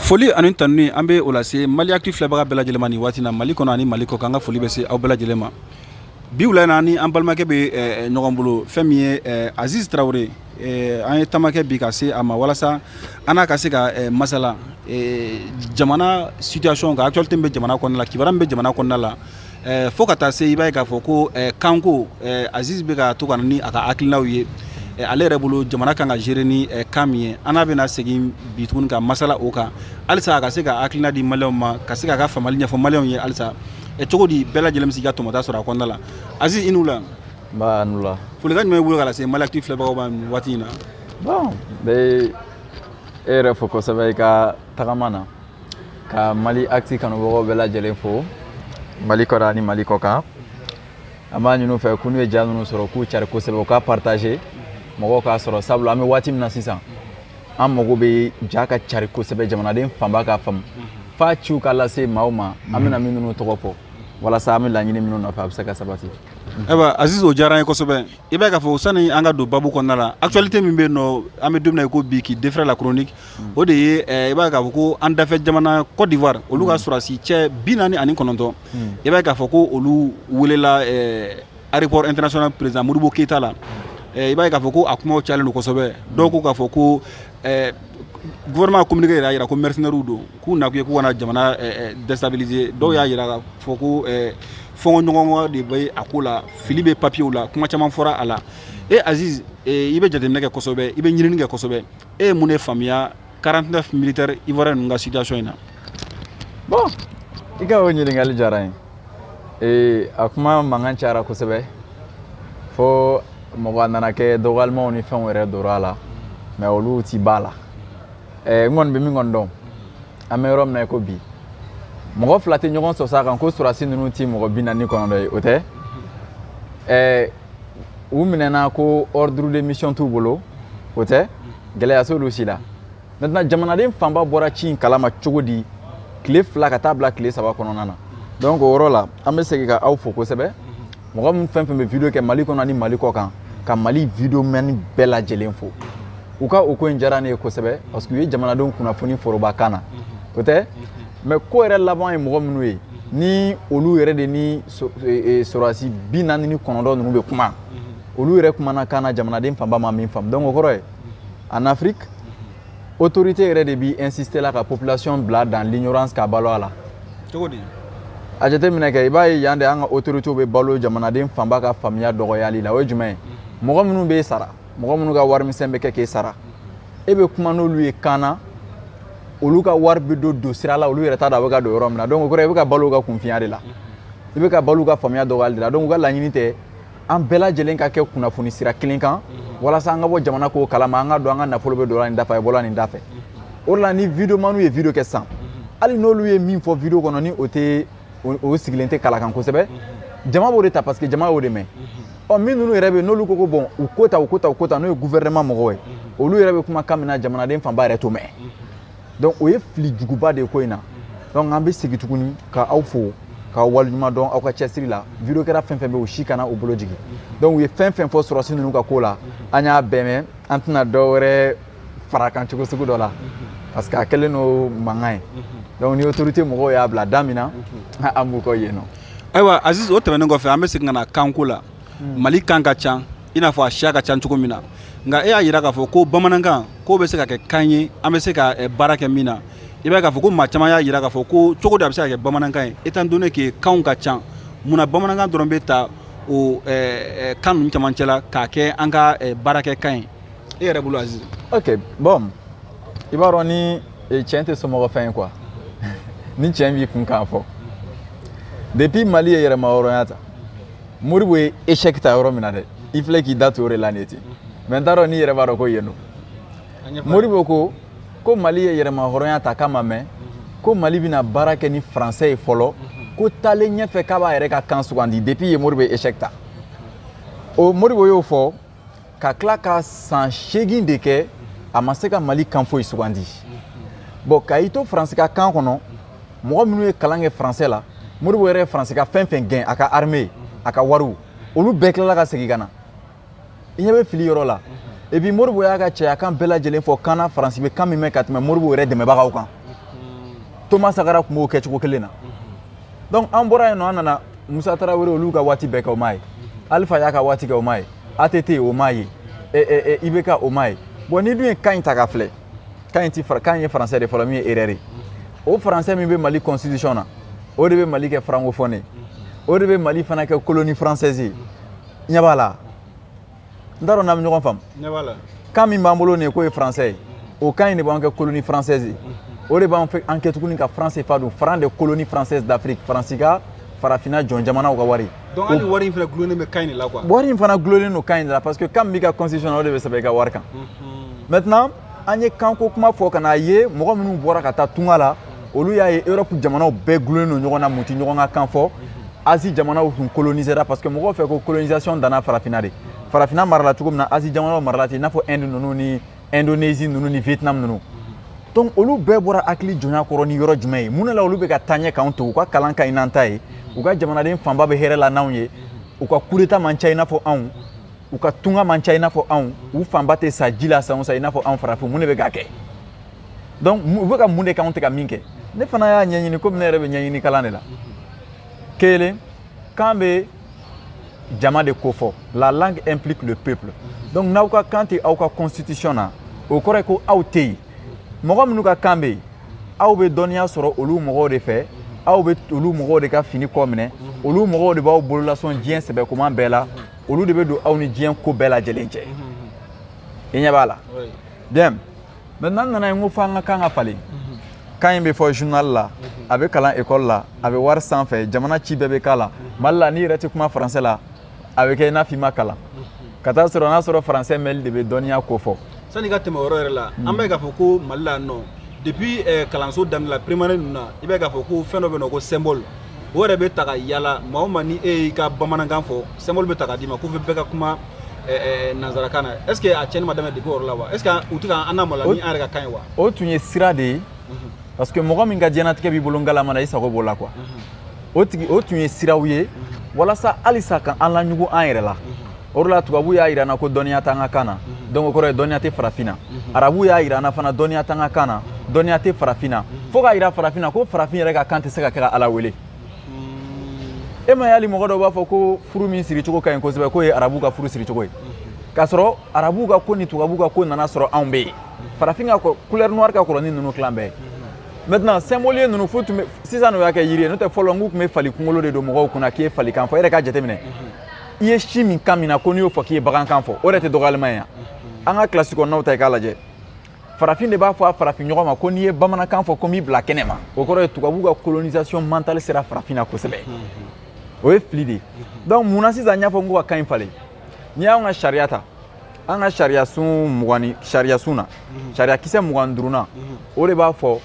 Foli ani tanuni, an bɛ o lase Mali Actu filɛbaga bɛɛ lajɛlen ma nin waati na, Mali kɔnɔ ani Mali kɔ kan. An ka foli bɛ se aw bɛɛ lajɛlen ma. Bi wula in na, ni an balimakɛ bɛ ɲɔgɔn bolo, fɛn min ye Aziz Tarawele, an ye taama kɛ bi ka se a ma walasa an n'a ka se ka masala jamana situation kan, actualité min bɛ jamana kɔnɔna la, kibaruya min bɛ jamana kɔnɔna la, fo ka taa se i b'a ye k'a fɔ ko kanko. Aziz bɛ ka to ka na ni a ka hakilinaw ye. Ale yɛrɛ bolo, jamana kan ka gérer ni kan min ye, an n'a bɛna segin bi tuguni ka masala o kan halisa, a ka se ka hakilina di maliyɛnw ma, ka se k'a ka faamuyali ɲɛfɔ maliyɛnw ye halisa cogo di bɛɛ lajɛlen bɛ se k'i ka tɔmɔta sɔrɔ a kɔnɔna la. Aziz, i ni wula. Nba, ni wula. Folikan jumɛn b'i bolo ka lase Mali Actu filɛbagaw ma nin waati in na? Bon, n bɛ e yɛrɛ fo kosɛbɛ i ka tagama na, ka Mali Actu kanubagaw bɛɛ lajɛlen fo, Mali kɔnɔ ani Mali kɔ kan. An b'a ɲini u fɛ k'u n'u ye ja ninnu sɔrɔ, k'u cari kosɛbɛ, u ka partager, mɔgɔw k'a sɔrɔ, sabula an bɛ waati min na sisan, an mago bɛ ja ka cari kosɛbɛ, jamanaden fanba k'a faamu, f'a ciw ka lase maaw ma an bɛna minnu tɔgɔ fɔ, walasa an bɛ laɲini minnu nɔfɛ, a bɛ se ka sabati. Ayiwa Aziz, o diyara an ye kosɛbɛ. I b'a ye k'a fɔ, sani an ka don babu kɔnɔna la, actualité min bɛ yen nɔ, an bɛ don min na i ko bi, qui défraie la chronique, o de ye i b'a ye k'a fɔ ko an dafɛ jamana Côte d'Ivoire, olu ka sɔrɔdasi cɛ 49, i b'a ye k'a fɔ ko olu welela aéroport international président Modibo Keyita la. I b'a ye k'a fɔ ko a kumaw cayalen don kosɛbɛ. Dɔw ko k'a fɔ ko gouvernement communiqué yɛrɛ y'a jira ko mercenaires don, k'u nakun ye k'u kana jamana déstabiliser. Dɔw y'a jira k'a fɔ ko fɔnkɔɲɔgɔnkɔ de bɛ a ko la, fili bɛ papiyew la, kuma caman fɔra a la. E Aziz, i bɛ jateminɛ kɛ kosɛbɛ, i bɛ ɲinini kɛ kosɛbɛ. E ye mun de faamuya 49 militaires ivoiriens ninnu ka situation in na? Bon, i ka o ɲininkali diyara n ye. A kuma mankan cayara kosɛbɛ, fo mɔgɔ a nana kɛ dɔgɔyalimaw ni fɛnw yɛrɛ donna a la, mais olu ti ba la. N kɔni bɛ min kɔni dɔn, an bɛ yɔrɔ min na i ko bi, mɔgɔ fila tɛ ɲɔgɔn sɔsɔ a kan ko sɔrɔdasi ninnu ti mɔgɔ 49 ye, o tɛ. U minɛna ko ordre de mission t'u bolo, o tɛ, gɛlɛya s'olu si la. Maintenant, jamanaden fanba bɔra ci in kalama cogo di tile 2 ka taa bila tile 3 kɔnɔna na? Donc o yɔrɔ la, an bɛ segin ka aw fo kosɛbɛ, mɔgɔ min fɛn fɛn bɛ vidéo kɛ Mali kɔnɔ ani Mali kɔ kan, ka Mali vidéoman bɛɛ lajɛlen fo. U ka o ko in diyara ne ye kosɛbɛ, parce que u ye jamanadenw kunnafoni foroba kan na, o tɛ. Mais ko yɛrɛ laban ye mɔgɔ minnu ye, ni olu yɛrɛ de ni sɔrɔdasi 49 ninnu bɛ kuma, olu yɛrɛ kumana kan na, jamanaden fanba ma min faamu. Donc o kɔrɔ ye, en Afrique, autorité yɛrɛ de bi insister la ka population bila dans l'ignorance, ka balo a la. Cogo di? A jateminɛ kɛ, i b'a ye yan de, an ka autorités bɛ balo jamanaden fanba ka faamuya dɔgɔyali la. O ye jumɛn ye? Mɔgɔ minnu b'e sara, mɔgɔ minnu ka warimisɛn bɛ kɛ k'e sara, e bɛ kuma n'olu ye kan na, olu ka wari bɛ don sira la, olu yɛrɛ t'a dɔn a bɛ ka don yɔrɔ min na. Donc o kɔrɔ ye, i bɛ ka balo u ka kunfinya de la, i bɛ ka balo u ka faamuya dɔgɔyali de la. Donc u ka laɲini tɛ an bɛɛ lajɛlen ka kɛ kunnafoni sira kelen kan, walasa an ka bɔ jamana ko kalama, an ka dɔn an ka nafolo bɛ don nin da fɛ, a bɛ bɔla nin da fɛ. O de la, ni videomaniw ye vidéo kɛ sisan, hali n'olu ye min fɔ vidéo kɔnɔ, ni o tɛ o sigilen tɛ kala kan kosɛbɛ, jama b'o de ta, parce que jama y'o de mɛn. Ɔ, min ninnu yɛrɛ bɛ yen, n'olu ko ko bon, u ko ta, u ko ta, u ko ta, n'o ye gouvernement mɔgɔw ye, olu yɛrɛ bɛ kuma kan min na, jamanaden fanba yɛrɛ t'o mɛn. Donc o ye fili juguba de ye ko in na. Donc an bɛ segin tuguni ka aw fo, k'aw waleɲuman dɔn aw ka cɛsiri la. Vidéo kɛra fɛn fɛn bɛ, o si kana o bolo jigin. Donc u ye fɛn fɛn fɔ sɔrɔdasi ninnu ka ko la, an y'a bɛɛ mɛn, an tɛna dɔ wɛrɛ fara kan cogo sugu dɔ la, parce que a kɛlen don mankan ye. Donc ni autorité mɔgɔw y'a bila da min na, an b'u kɔ yen nɔ. Ayiwa Aziz, o tɛmɛnen kɔfɛ, an bɛ segin ka na kanko la. Mali kan ka ca i n'a fɔ a siya ka ca cogo min na, nka e y'a jira k'a fɔ ko bamanankan k'o bɛ se ka kɛ kan ye an bɛ se ka baara kɛ min na. I b'a ye k'a fɔ ko maa caman y'a jira k'a fɔ ko cogo di a bɛ se ka kɛ bamanankan ye, étant donné que kanw ka ca? Munna bamanankan dɔrɔn bɛ ta o kan ninnu camancɛ la k'a kɛ an ka baara kɛ kan ye, e yɛrɛ bolo, Aziz? Ok, bon, i b'a dɔn ni tiɲɛ tɛ somɔgɔ fɛn ye quoi. Ni tiɲɛ b'i kun k'a fɔ, depuis Mali ye yɛrɛma hɔrɔnya ta, Modibo ye échec ta yɔrɔ min na dɛ, i filɛ k'i da to o de la nin ye ten. Mais n t'a dɔn n'i yɛrɛ b'a dɔn ko yen don. Modibo ko ko Mali ye yɛrɛma hɔrɔnya ta k'a ma mɛn, ko Mali bɛna baara kɛ ni français ye fɔlɔ, ko taalen ɲɛfɛ k'a b'a yɛrɛ ka kan sugandi. Depuis yen, Modibo ye échec ta. O Modibo y'o fɔ ka tila ka san 8 de kɛ, a ma se ka Mali kan foyi sugandi. Bon, ka i to faransi ka kan kɔnɔ, mɔgɔ minnu ye kalan kɛ français la, Modibo yɛrɛ ye faransi ka fɛn fɛn gɛn, a ka armée, a ka wariw, olu bɛɛ tilala ka segin ka na. I ɲɛ bɛ fili yɔrɔ la. Et puis Modibo y'a ka cɛya kan bɛɛ lajɛlen fɔ kan na, faransi bɛ kan min mɛn ka tɛmɛ Modibo yɛrɛ dɛmɛbagaw kan. Thomas Sankara tun b'o kɛcogo kelen na. Donc an bɔra yen nɔ, an nana Musa Tarawele, olu ka waati bɛɛ kɛ, o m'a ye. Alpha y'a ka waati kɛ, o m'a ye. ATT, o m'a ye. IBK, o m'a ye. Bon, ni dun ye kan in ta ka filɛ, kan in ti, kan ye français de fɔlɔ min ye erreur ye. O français min bɛ Mali constitution na, o de bɛ Mali kɛ francophone ye, o de bɛ Mali fana kɛ colonie française ye. Ɲɛ b'a la, n t'a dɔn n'an bɛ ɲɔgɔn faamu. Kan min b'an bolo nin ye, k'o ye français ye, o kan in de b'an kɛ colonie française ye, o de b'an fɛ an kɛ tuguni ka franc CFA dun, franc de colonie française d'Afrique, Faransi ka farafinna jɔn jamanaw ka wari. Donc hali wari in fana gulonnen bɛ kan in de la quoi. Wari in fana gulonnen don kan in de la, parce que kan min b'i ka constitution na, o de bɛ sɛbɛn i ka wari kan. Maintenant, an ye kanko kuma fɔ ka n'a ye, mɔgɔ minnu bɔra ka taa tunga la, olu y'a ye Europe jamanaw bɛɛ gulonnen don ɲɔgɔn na, mun ti ɲɔgɔn ka kan fɔ. Asie jamanaw tun colonisera, parce que mɔgɔw fɛ ko colonisation danna farafinna de. Farafinna marala cogo min na, Asie jamanaw marala ten, i n'a fɔ Inde ninnu ni Indonésie ninnu ni Vietnam ninnu. Donc olu bɛɛ bɔra hakili jɔnya kɔrɔ ni yɔrɔ jumɛn ye? Mun de la olu bɛ ka taa ɲɛ k'anw to? U ka kalan ka ɲi n'an ta ye, u ka jamanaden fanba bɛ hɛrɛ la n'anw ye, u ka coup d'état man ca i n'a fɔ anw, u ka tunga man ca i n'a fɔ anw, u fanba tɛ sa ji la san o san i n'a fɔ anw farafin. Mun de bɛ ka kɛ? Donc u bɛ ka mun de kɛ anw tɛ ka min kɛ? Ne fana y'a ɲɛɲini, komi ne yɛrɛ bɛ ɲɛɲini kalan de la. Kelen, kan bɛ jama de ko fɔ, la langue implique le peuple. Donc n'aw ka kan tɛ aw ka constitution na, o kɔrɔ ye ko aw tɛ yen. Mɔgɔ minnu ka kan bɛ yen, aw bɛ dɔnniya sɔrɔ olu mɔgɔw de fɛ, aw bɛ olu mɔgɔw de ka fini kɔ minɛ, olu mɔgɔw de b'aw bololasɔn diɲɛ sɛbɛkoman bɛɛ la, olu de bɛ don aw ni diɲɛ ko bɛɛ lajɛlen cɛ. I ɲɛ b'a la. Bien, maintenant n nana ye n ko f'an ka kan ka falen. Kan in bɛ fɔ journal la, a bɛ kalan école la, a bɛ wari sanfɛ, jamana ci bɛɛ bɛ k'a la. Mali la, n'i yɛrɛ tɛ kuma français la, a bɛ kɛ i n'a fɔ i ma kalan, ka taa sɔrɔ n'a sɔrɔ français mɛnli de bɛ dɔnniya ko fɔ. Sani ka tɛmɛ o yɔrɔ yɛrɛ la, an bɛ k'a fɔ ko Mali la nɔ, depuis kalanso daminɛ la, primaire ninnu na, i bɛ k'a fɔ ko fɛn dɔ bɛ yen nɔ ko symbole, o yɛrɛ bɛ ta ka yala maa o maa, ni e y'i ka bamanankan fɔ, symbole bɛ ta ka d'i ma ko fo bɛɛ ka kuma nanzarakan na. Est ce que a tiɲɛni ma daminɛ depuis o yɔrɔ la wa? Est ce que u tɛ k'an lamaloya ni an yɛrɛ ka kan ye wa? O tun ye sira de ye, parce que mɔgɔ min ka diɲɛlatigɛ b'i bolo ngalama na, i sago b'o la quoi. O tigi, o tun ye siraw ye walasa halisa ka an laɲugu an yɛrɛ la. O de la tubabu y'a yira n na ko dɔnniya t'an ka kan na, donc o kɔrɔ ye dɔnniya tɛ farafin na. Arabu y'a yira n na fana, dɔnniya t'an ka kan na, dɔnniya tɛ farafin na, fo k'a yira farafin na ko farafin yɛrɛ ka kan tɛ se ka kɛ ka Ala wele. E ma ye, hali mɔgɔ dɔw b'a fɔ ko furu min siricogo ka ɲi kosɛbɛ, k'o ye arabu ka furu siricogo ye, k'a sɔrɔ arabu ka ko ni tubabu ka ko nana sɔrɔ anw bɛ yen. Farafin ka couleur noire ka kɔrɔ ni ninnu clan bɛɛ ye. Maintenant, symbole ninnu fo tun bɛ sisan, n'o y'a kɛ yiri ye, n'o tɛ fɔlɔ n k'u tun bɛ fali kunkolo de don mɔgɔw kunna k'i ye falikan fɔ. E yɛrɛ ka jateminɛ, i ye si min kan min na ko n'i y'o fɔ k'i ye bagankan fɔ, o yɛrɛ tɛ dɔgɔyalima ye. An ka kilasi kɔnɔnaw ta, i k'a lajɛ, farafin de b'a fɔ a farafin ɲɔgɔn ma ko n'i ye bamanankan fɔ ko n b'i bila kɛnɛ ma. O kɔrɔ ye tubabu ka colonisation mentale sera farafin na kosɛbɛ. O ye fili de ye. Donc munna sisan n y'a fɔ n ko ka kan in falen? N'i y'anw ka sariya ta, an ka sariya sun 20 ni sariya sun na, sariya kisɛ 25nan, o de b'a fɔ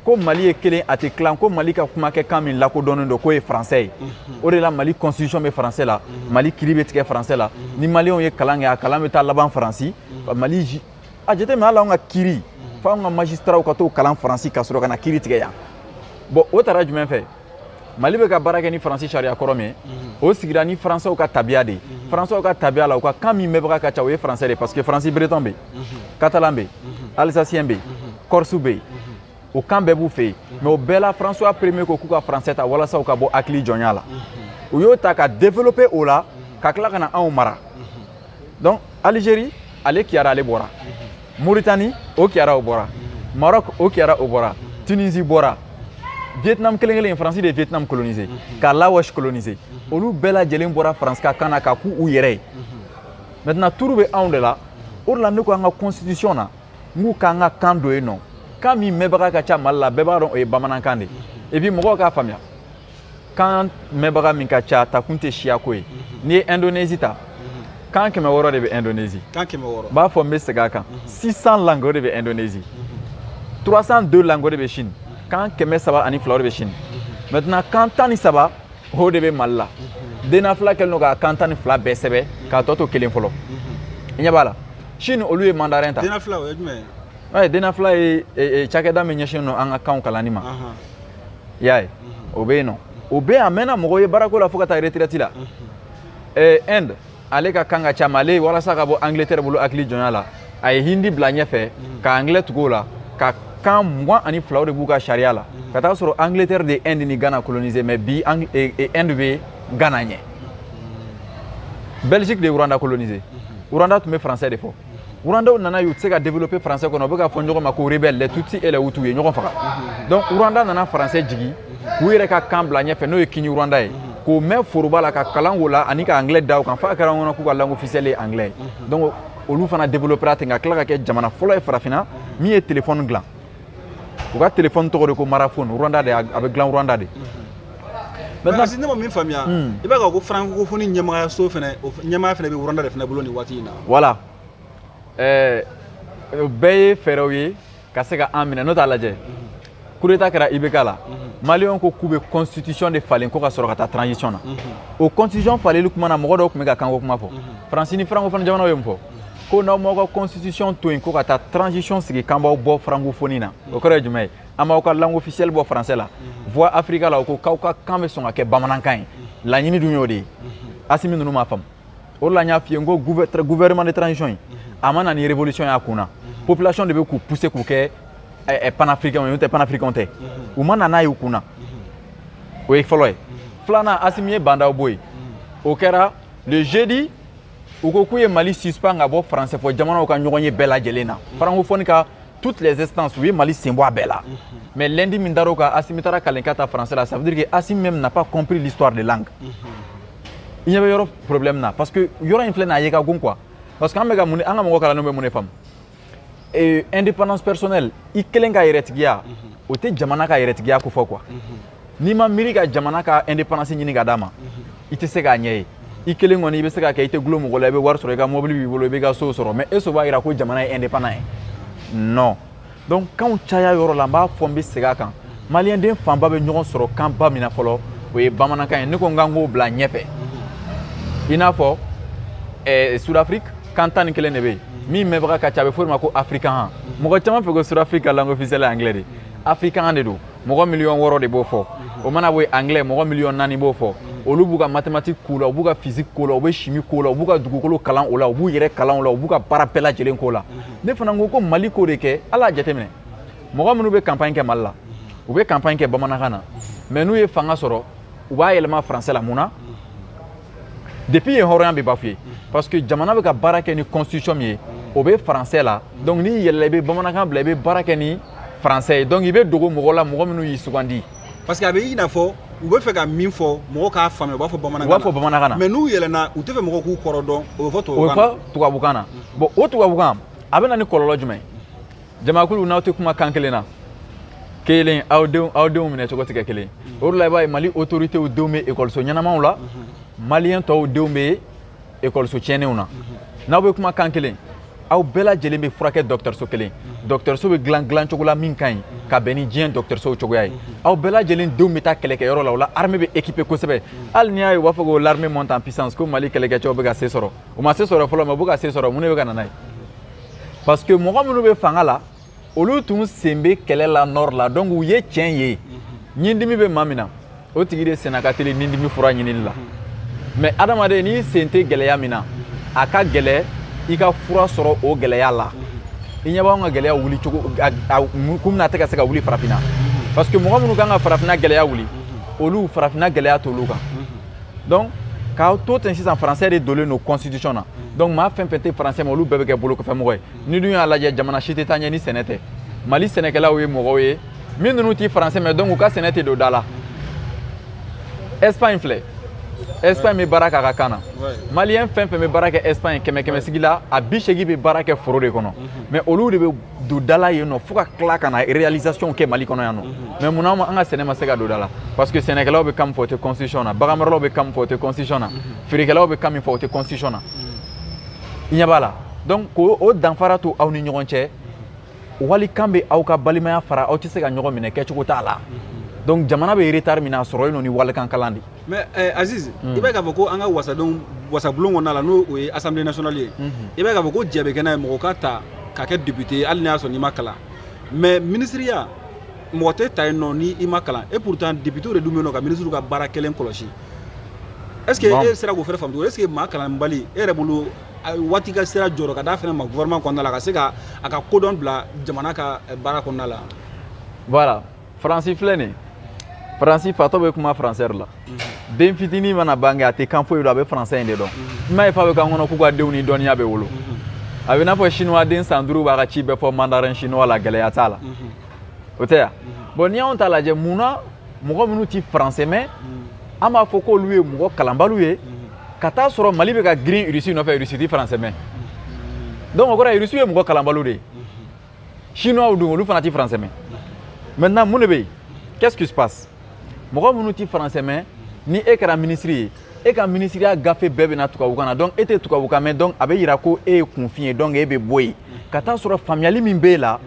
ko Mali ye kelen, a tɛ tilan, ko Mali ka kuma kɛ kan min lakodɔnnen don, k'o ye français ye. O de la Mali constitution bɛ français la, Mali kiiri bɛ tigɛ français la. Ni maliyɛnw ye kalan kɛ, a kalan bɛ taa laban Faransi. Mali a jateminɛ, hali anw ka kiiri, fo anw ka magistrat ka t'o kalan Faransi ka sɔrɔ ka na kiiri tigɛ yan. Bon, o taara jumɛn fɛ? Mali bɛ ka baara kɛ ni Faransi sariya kɔrɔ min ye, o sigira ni faransɛw ka tabiya de ye. Faransɛw ka tabiya la, u ka kan min mɛnbaga ka ca, o ye français de ye, parce que Faransi breton bɛ yen, catalan bɛ yen, alsacien bɛ yen, corse bɛ yen, o kan bɛɛ b'u fɛ yen. Mais o bɛɛ la, François Premier ko k'u ka français ta walasa u ka bɔ hakili jɔnya la. U y'o ta ka développer o la, ka tila ka na anw mara. Donc Algérie, ale kiyara, ale bɔra. Mauritanie, o kiyara, o bɔra. Maroc, o kiyara, o bɔra. Tunisie bɔra. Vietnam kelen kelen, Faransi de ye Vietnam colonisé, ka Laos colonisé. Olu bɛɛ lajɛlen bɔra Faransi ka kan na ka k'u u yɛrɛ ye. Maintenant, turu bɛ anw de la. O de la ne ko an ka constitution na, n k'u k'an ka kan don yen nɔ. Kan min mɛnbaga ka ca Mali la, bɛɛ b'a dɔn o ye bamanankan de ye. Et puis mɔgɔw k'a faamuya, kan mɛnbaga min ka ca, ta kun tɛ siyako ye. N'i ye Indonésie ta, kan 600 de bɛ Indonésie. Kan 600? N b'a fɔ, n bɛ segin a kan, 600 langues, o de bɛ Indonésie. 302 langues, o de bɛ Chine. Kan 302, o de bɛ Chine. Maintenant, kan 13, o de bɛ Mali la. Denna fila kɛlen don k'a kan 12 bɛɛ sɛbɛn k'a tɔ to kelen fɔlɔ. I ɲɛ b'a la, Chine, olu ye mandarin ta. Denna fila, o ye jumɛn ye? Ouais, denna fila ye cakɛda min ɲɛsinnen don an ka kanw kalanni ma. I y'a ye, o bɛ yen nɔ, o bɛ yen a mɛnna, mɔgɔw ye baarako la fo ka taa retraite la. Inde, ale ka kan ka ca, mais ale walasa ka bɔ Angleterre bolo hakili jɔnya la, a ye hindi bila ɲɛfɛ ka anglais tugu o la ka kan Kan 22 de b'u ka sariya la. Ka taa sɔrɔ Angleterre de Inde ni Ghana colonisé, mais bi Inde bɛ Ghana ɲɛ. Belgique de ye Rwanda colonisé. Rwanda tun bɛ français de fɔ. Rwandaw nana ye u tɛ se ka développer français kɔnɔ, u bɛ ka fɔ ɲɔgɔn ma ko rebelle, les Tutsis et les Hutus ye ɲɔgɔn faga. Donc Rwanda nana français jigin k'u yɛrɛ ka kan bila ɲɛfɛ, n'o ye Kinyarwanda ye, k'o mɛn foroba la, ka kalan k'o la ani ka anglais da o kan, f'a kɛra kɔnɔ k'u ka langue officielle ye anglais ye. Donc olu fana développera ten, ka tila ka kɛ jamana fɔlɔ ye farafinna min ye téléphone dilan. U ka téléphone tɔgɔ de ko Maraphone. Rwanda de, a bɛ dilan Rwanda de. Maintenant, ne ma min faamuya, i b'a ka ko francophonie ɲɛmɔgɔyaso fɛnɛ, o ɲɛmaaya fɛnɛ bɛ Rwanda de fɛnɛ bolo nin waati in na. Voilà, o bɛɛ ye fɛɛrɛw ye ka se ka an minɛ. N'o t'a lajɛ, coup d'état kɛra IBK la, maliyɛnw ko k'u bɛ constitution de falen ko ka sɔrɔ ka taa transition na. O constitution falenli kuma na, mɔgɔ dɔw tun bɛ ka kanko kuma fɔ. Faransi ni francophone jamanaw ye mun fɔ? Ko n'aw m'aw ka constitution to yen ko ka taa transition sigi, k'an b'aw bɔ francophonie na. O kɔrɔ ye jumɛn ye? An b'aw ka langue officielle bɔ français la. Voix Africa la, o ko k'aw ka kan bɛ sɔn ka kɛ bamanankan ye. Laɲini dun y'o de ye. Asimi ninnu m'a faamu. O de la n y'a f'i ye n ko gouvernement de transition in, a ma na ni révolution y'a kun na. Population de bɛ k'u pousser k'u kɛ panafricain ye, n'o tɛ panafricain tɛ. U ma na n'a ye u kun na. O ye fɔlɔ ye. Filanan, Asimi ye bandaw bɔ yen. O kɛra le jeudi. U ko k'u ye Mali suspend ka bɔ français fɔ jamanaw ka ɲɔgɔn ye bɛɛ lajɛlen na, francophonie ka toutes les instances, u ye Mali sen bɔ a bɛɛ la. Mais lundi min dar'o kan, Asimi taara kalenka ta français la. Ça veut dire que Asimi même n'a pas compris l'histoire de langue. I ɲɛ bɛ yɔrɔ problème na, parce que yɔrɔ in filɛ nin ye, a ye ka gon quoi, parce que an bɛ ka mun, an ka mɔgɔ kalannenw bɛ mun de faamu? Indépendance personnelle, i kelen ka yɛrɛtigiya, o tɛ jamana ka yɛrɛtigiya ko fɔ quoi. N'i ma miiri ka jamana ka indépendance ɲini ka d'a ma, i tɛ se k'a ɲɛ ye. I kelen kɔni, i bɛ se ka kɛ, i tɛ gulon mɔgɔ la, i bɛ wari sɔrɔ, i ka mobili b'i bolo, i b'i ka so sɔrɔ, mais est ce que o b'a yira ko jamana ye indépendant ye? Non. Donc kanw caya yɔrɔ la, n b'a fɔ, n bɛ segin a kan, maliyɛnden fanba bɛ ɲɔgɔn sɔrɔ kanba min na fɔlɔ, o ye bamanankan ye. Ne ko n k'an k'o bila ɲɛfɛ. I n'a fɔ Sud-Afrique, kan 11 de bɛ yen min mɛnbaga ka ca, a bɛ fɔ o de ma ko afrikaan. Mɔgɔ caman fɛ ko Sud-Afrique ka langue officielle ye anglais de. Afrikaan de don, mɔgɔ 6 miliyɔn de b'o fɔ. O mana bɔ yen, anglais, mɔgɔ 4 miliyɔn b'o fɔ. Olu b'u ka mathématique k'o la, u b'u ka physique k'o la, u bɛ chimie k'o la, u b'u ka dugukolo kalan o la, u b'u yɛrɛ kalan o la, u b'u ka baara bɛɛ lajɛlen k'o la. Ne fana ko ko Mali k'o de kɛ. Ala y'a jateminɛ, mɔgɔ minnu bɛ campagne kɛ Mali la, u bɛ campagne kɛ bamanankan na, mais n'u ye fanga sɔrɔ, u b'a yɛlɛma français la. Mun na? Depuis yen, hɔrɔnya bɛ bafoué, parce que jamana bɛ ka baara kɛ ni constitution min ye, o bɛ français la. Donc n'i yɛlɛla, i bɛ bamanankan bila, i bɛ baara kɛ ni français ye. Donc i bɛ dogo mɔgɔ la, mɔgɔ minnu y'i sugandi. Parce que a bɛ i n'a fɔ u bɛ fɛ ka min fɔ, mɔgɔw k'a faamuya, u b'a fɔ bamanankan. U b'a fɔ bamanankan na. Mais n'u yɛlɛnna, u tɛ fɛ mɔgɔw k'u kɔrɔ dɔn, o bɛ fɔ o bɛ tubabukan na. Fɔ tubabukan na. Bon, o tubabukan, a bɛ na ni kɔlɔlɔ jumɛn ye? Jamakulu n'aw tɛ kuma kan kelen na, kelen, aw denw minɛ cogo tɛ kɛ kelen. O de la i b'a ye Mali autorités denw bɛ ekɔliso ɲɛnamaw la, maliyɛn tɔw denw bɛ ekɔliso tiɲɛnenw na. N'aw bɛ kuma kan kelen, aw bɛɛ lajɛlen bɛ furakɛ dɔgɔtɔrɔso kelen. Dɔgɔtɔrɔso bɛ dilan dilancogo la min ka ɲi ka bɛn ni diɲɛ dɔgɔtɔrɔsow cogoya ye. Aw bɛɛ lajɛlen denw bɛ taa kɛlɛkɛyɔrɔ la, o la armée bɛ équipé kosɛbɛ. Hali n'i y'a ye u b'a fɔ ko l'armée monte en puissance, ko Mali kɛlɛkɛcɛw bɛ ka se sɔrɔ, u ma se sɔrɔ fɔlɔ, mais u bɛ ka se sɔrɔ. Mun de bɛ ka na n'a ye? Parce que mɔgɔ minnu bɛ fanga la, olu tun sen bɛ kɛlɛ la nord la. Donc u ye tiɲɛ ye. Ɲindimi bɛ maa min na, o tigi de senna ka teli ɲindimi fura ɲinili la. Mais adamaden, n'i sen tɛ gɛlɛya min na, a ka gɛlɛ i ka fura sɔrɔ o gɛlɛya la. I ɲɛ b'anw ka gɛlɛya wuli cogo kun min na, a tɛ ka se ka wuli farafinna, parce que mɔgɔ minnu kan ka farafinna gɛlɛya wuli, olu farafinna gɛlɛya t'olu kan. Donc k'aw to ten sisan, français de donnen don constitution na. Donc maa fɛn fɛn tɛ français ma, olu bɛɛ bɛ kɛ bolokɔfɛmɔgɔ ye. Ni dun y'a lajɛ, jamana si tɛ taa ɲɛ ni sɛnɛ tɛ. Mali sɛnɛkɛlaw ye mɔgɔw ye min ninnu tɛ français mɛn, donc u ka sɛnɛ tɛ don da la. Espagne filɛ, Espagne bɛ baara k'a ka kan na. Maliyɛn fɛn fɛn bɛ baara kɛ Espagne, kɛmɛ kɛmɛ sigi la, a 80 bɛ baara kɛ foro de kɔnɔ, mais olu de bɛ don da la yen nɔ fo ka tila ka na réalisation kɛ Mali kɔnɔ yan nɔ. Mais munna an ka sɛnɛ ma se ka don da la? Parce que sɛnɛkɛlaw bɛ kan min fɔ, o tɛ constitution na. Baganmaralaw bɛ kan min fɔ, o tɛ constitution na. Feerekɛlaw bɛ kan min fɔ, o tɛ constitution na. I ɲɛ b'a la. Donc k'o o danfara to aw ni ɲɔgɔn cɛ, walikan bɛ aw ka balimaya fara, aw tɛ se ka ɲɔgɔn minɛ, kɛcogo t'a la. Donc jamana bɛ retard min na, a sɔrɔlen don ni walikan kalan de. Mais Aziz, i b'a ye k'a fɔ ko an ka wasadenw, wasabulon kɔnɔna la, n'o o ye Assemblée nationale ye, i b'a ye k'a fɔ ko jɛ bɛ kɛ n'a ye mɔgɔ ka ta ka kɛ député ye, hali n'a y'a sɔrɔ n'i ma kalan. Mais ministiriya, mɔgɔ tɛ ta yen nɔ ni i ma kalan. Et pourtant député de dun bɛ yen nɔ ka ministre ka baara kɛlen kɔlɔsi. Est ce que e sera k'o fɛnɛ faamu cogo? Est ce que maa kalanbali, e yɛrɛ bolo, Waati ka sera jɔyɔrɔ ka d'a fana ma gouvernement kɔnɔna la, ka se ka a ka kodɔn bila jamana ka baara kɔnɔna la? Voilà, Faransi filɛ nin ye. Faransi fatɔ bɛ kuma français la. Den fitinin mana bange, a tɛ kan foyi dɔn, a bɛ français in de dɔn. I m'a ye fa bɛ k'an kɔnɔ k'u ka denw ni dɔnniya bɛ wolo. A bɛ n'a fɔ chinois den san 5 b'a ka ci bɛɛ fɔ mandarin chinois la, gɛlɛya t'a la. O tɛ yan. Bon, n'i y'anw ta lajɛ, munna mɔgɔ minnu ti français mɛn, an b'a fɔ k'olu ye mɔgɔ kalanbaliw ye, ka taa sɔrɔ Mali bɛ ka girin Russie nɔfɛ, Russie ti français mɛn? Donc o kɔrɔ ye, Russie ye mɔgɔ kalanbaliw de ye. Chinois dun, olu fana ti français mɛn. Maintenant, mun de bɛ yen? Qu'est-ce qui se passe? Mɔgɔ minnu ti français mɛn, ni e kɛra ministre ye, e ka ministeriya gafe bɛɛ bɛ na tubabukan na. Donc e tɛ tubabukan mɛn, donc a bɛ yira ko e ye kunfin ye, donc e bɛ bɔ yen. Ka taa sɔrɔ faamuyali min b'e la,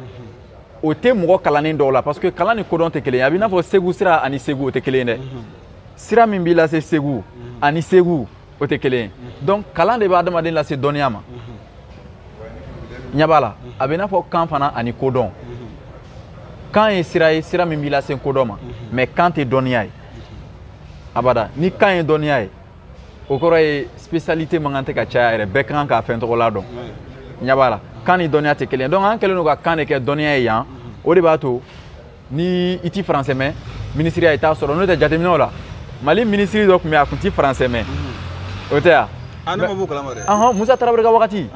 o tɛ mɔgɔ kalannen dɔw la, parce que kalan ni kodɔn tɛ kelen ye. A bɛ i n'a fɔ Segu sira ani Segu, o tɛ kelen ye dɛ. Sira min b'i lase Segu ani Segu, o tɛ kelen ye. Donc kalan de bɛ adamaden lase dɔnniya ma. Ɲɛ b'a la, a bɛ i n'a fɔ kan fana ani kodɔn. Kan ye sira ye, sira min b'i lase kodɔn ma, mais kan tɛ dɔnniya ye abada. Ni kan ye dɔnniya ye, o kɔrɔ ye spécialité man kan tɛ ka caya yɛrɛ, bɛɛ ka kan k'a fɛn tɔgɔla dɔn. Ɲɛ b'a la, kan ni dɔnniya tɛ kelen ye. Donc an kɛlen don ka kan de kɛ dɔnniya ye yan. O de b'a to ni i ti français mɛn, ministeriya i t'a sɔrɔ. N'o tɛ, jateminɛw la, Mali minisiri dɔ tun bɛ yen, a tun ti français mɛn, o tɛ yan? Ah, ne ma b'o kalama dɛ. Ɔhɔn, Musa Tarawele ka wagati.